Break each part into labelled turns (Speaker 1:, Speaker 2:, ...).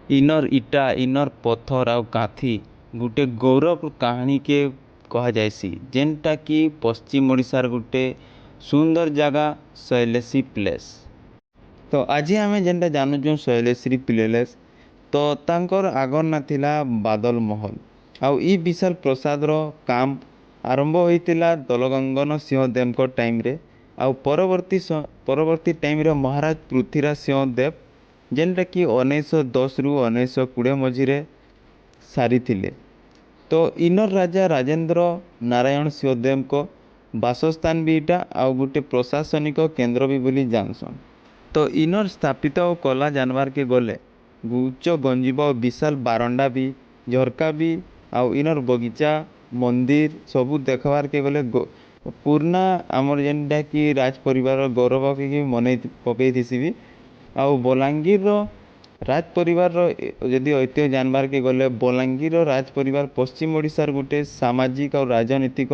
Speaker 1: ଇନର୍ ଇଟା, ଇନର୍ ପଥର ଆଉ କାନ୍ଥି ଗୁଟେ ଗୌରବ କାହାଣୀକେ କୁହାଯାଏସି, ଯେନ୍ଟା କି ପଶ୍ଚିମ ଓଡ଼ିଶାର ଗୁଟେ ସୁନ୍ଦର ଜାଗା ଶୈଳଶ୍ରୀ ପ୍ୟାଲେସ୍। ତ ଆଜି ଆମେ ଯେନ୍ଟା ଜାନୁଛୁଁ ଶୈଳଶ୍ରୀ ପ୍ୟାଲେସ୍, ତ ତାଙ୍କର ଆଗର ନାଁ ଥିଲା ବାଦଲ ମହଲ। ଆଉ ଇ ବିଶାଲ ପ୍ରସାଦର କାମ ଆରମ୍ଭ ହୋଇଥିଲା ଦଲଗଙ୍ଗନ ସିଂହଦେବଙ୍କ ଟାଇମ୍ରେ ଆଉ ପରବର୍ତ୍ତୀ ଟାଇମ୍ରେ ମହାରାଜ ପୃଥ୍ୱୀରାଜ ସିଂହଦେବ, ଯେନ୍ଟାକି 1910ରୁ 1920 ମଝିରେ ସାରିଥିଲେ। ତ ଇନର୍ ରାଜା ରାଜେନ୍ଦ୍ର ନାରାୟଣ ସିଂହଦେବଙ୍କ ବାସସ୍ଥାନ ବି ଇଟା ଆଉ ଗୋଟେ ପ୍ରଶାସନିକ କେନ୍ଦ୍ର ବି ବୋଲି ଜାନସନ୍। ତ ଇନର୍ ସ୍ଥାପିତ ଆଉ କଲା ଜାନବାର୍କେ ଗଲେ ଉଚ୍ଚ ଗଞ୍ଜିବ, ବିଶାଲ ବାରଣ୍ଡା ବି, ଝରକା ବି ଆଉ ଇନର୍ ବଗିଚା, ମନ୍ଦିର ସବୁ ଦେଖବାର୍କେ ଗଲେ ପୁରୁଣା ଆମର ଯେନ୍ଟା କି ରାଜ ପରିବାରର ଗୌରବକେ କି ମନେଇ ପକେଇଥିସି ବି। ଆଉ ବଲାଙ୍ଗୀରର ରାଜ ପରିବାରର ଯଦି ଐତିହ୍ୟ ଜାନବାର୍କେ ଗଲେ, ବଲାଙ୍ଗୀରର ରାଜ ପରିବାର ପଶ୍ଚିମ ଓଡ଼ିଶାର ଗୋଟେ ସାମାଜିକ ଆଉ ରାଜନୈତିକ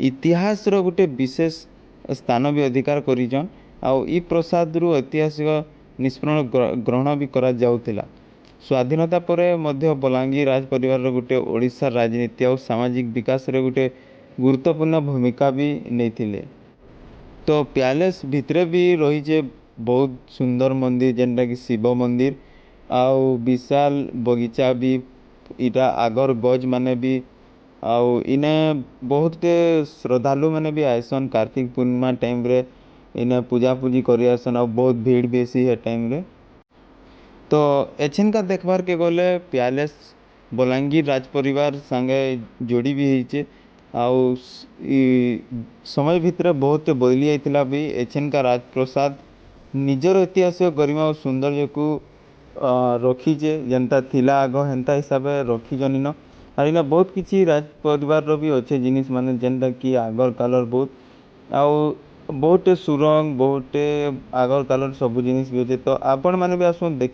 Speaker 1: ଇତିହାସର ଗୋଟେ ବିଶେଷ ସ୍ଥାନ ବି ଅଧିକାର କରିଛନ୍। ଆଉ ଇ ପ୍ରସାଦରୁ ଐତିହାସିକ ନିଷ୍ପନ୍ନ ଗ୍ରହଣ ବି କରାଯାଉଥିଲା। ସ୍ୱାଧୀନତା ପରେ ମଧ୍ୟ ବଲାଙ୍ଗୀର ରାଜ ପରିବାରର ଗୋଟେ ଓଡ଼ିଶା ରାଜନୀତି ଆଉ ସାମାଜିକ ବିକାଶରେ ଗୋଟେ ଗୁରୁତ୍ୱପୂର୍ଣ୍ଣ ଭୂମିକା ବି ନେଇଥିଲେ। ତ ପ୍ୟାଲେସ୍ ଭିତରେ ବି ରହିଛେ ବହୁତ ସୁନ୍ଦର ମନ୍ଦିର, ଯେନ୍ଟାକି ଶିବ ମନ୍ଦିର ଆଉ ବିଶାଲ ବଗିଚା ବି, ଇଟା ଆଗର ଗଜ ମାନେ ବି। ଆଉ ଇନେ ବହୁତଟେ ଶ୍ରଦ୍ଧାଳୁ ମାନେ ବି ଆଇସନ୍। କାର୍ତ୍ତିକ ପୂର୍ଣ୍ଣିମା ଟାଇମ୍ରେ ଇନେ ପୂଜାପୂଜି କରି ଆସନ୍ ଆଉ ବହୁତ ଭିଡ଼ ବି ହେସି ହେ ଟାଇମ୍ରେ। ତ ଏଛେନକା ଦେଖବାର୍କେ ଗଲେ ପ୍ୟାଲେସ୍ ବଲାଙ୍ଗୀର ରାଜ ପରିବାର ସାଙ୍ଗେ ଯୋଡ଼ି ବି ହେଇଛେ। ଆଉ ଇ ସମୟ ଭିତରେ ବହୁତ ବଦଲି ଯାଇଥିଲା ବି, ଏଛେନକା ରାଜପ୍ରସାଦ ନିଜର ଐତିହାସିକ ଗରିମା ଓ ସୌନ୍ଦର୍ଯ୍ୟକୁ ରଖିଛେ। ଯେନ୍ତା ଥିଲା ଆଗ, ହେନ୍ତା ହିସାବେ ରଖିଛନ୍ ଇନ। ଆଉ ଇନ ବହୁତ କିଛି ରାଜ ପରିବାରର ବି ଅଛେ ଜିନିଷ ମାନେ, ଯେନ୍ଟା କି ଆଗର କାଲର ବହୁତ ଆଉ ବହୁତଟେ ସୁରଙ୍ଗ, ବହୁତଟେ ଆଗର କାଲର ସବୁ ଜିନିଷ ବି ଅଛେ। ତ ଆପଣ ମାନେ ବି ଆସୁନ୍ ଦେଖି।